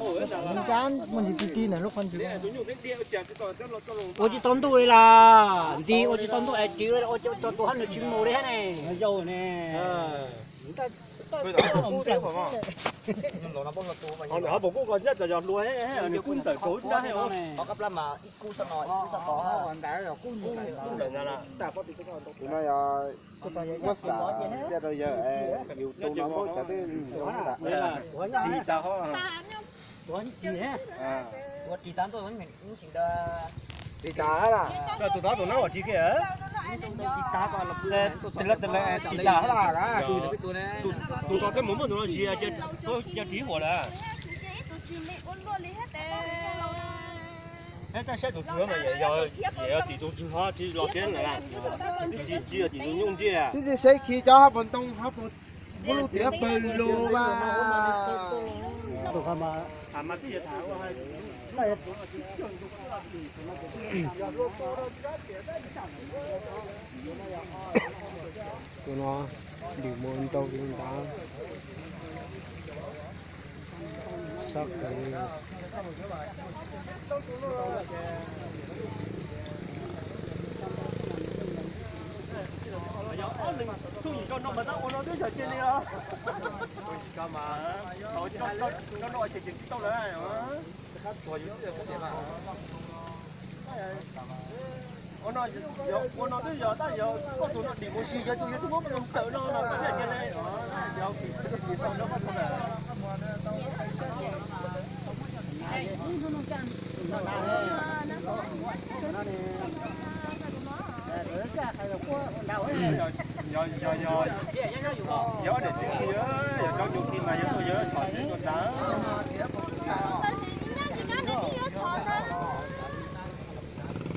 Ntxab muaj ntsis ti ti ntawm lub qhov ntsis. Ua tsis tau ntuj li las, nti ua tsis tau ntuj es ris ua tso tus hab nws tsis mus li hab ne. Hab puas kub koj nyob tas yog hluas, nws kub ntawm kaus ib nrab. Tus no yog muab xav tias rau yawg, yus tus no muab cov twb zoo ntawd. Ris tas hab las. Tus tod tus no ua tsis kiag. Ris tas hab las. Tus tod twb mus muab tus no ris, cia ris huam lawm. Tab saib tus tswv mas yog tim tus tswv ho tsis los siab lawm. Tsis yog tim tus nyuj ntsiag. Twb tsis saib khi cov hab puas ntoo hab puas, muab lub tiav pawg lug mas. Tus no nws mus ntau li ntawd. Sab kawg li. Tub yim rau no mas tab ua no twb yog cia li os. Ua no twb yog tab yog koj tus no dim mus si yog tus yog tus muab mus tawm no no koj thiaj cia li. Yog, yog, yog, yog ob daim tug khi, yog cov tug khi mas yog tuaj yog tshom tsev tuaj nrad.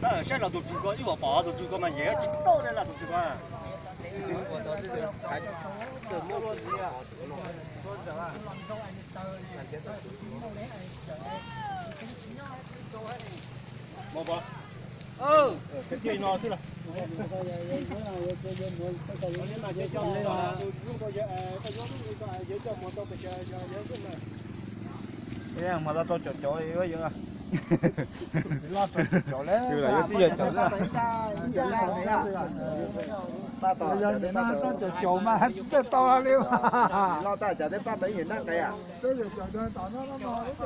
Tab saib los tus tswv ko ib vuag pom tus tswv ko mas yem tsis tau li los tus tswv ko. Mas tau rau caum caum, yog txij yog caum, yog caum caum mas tsis tau li.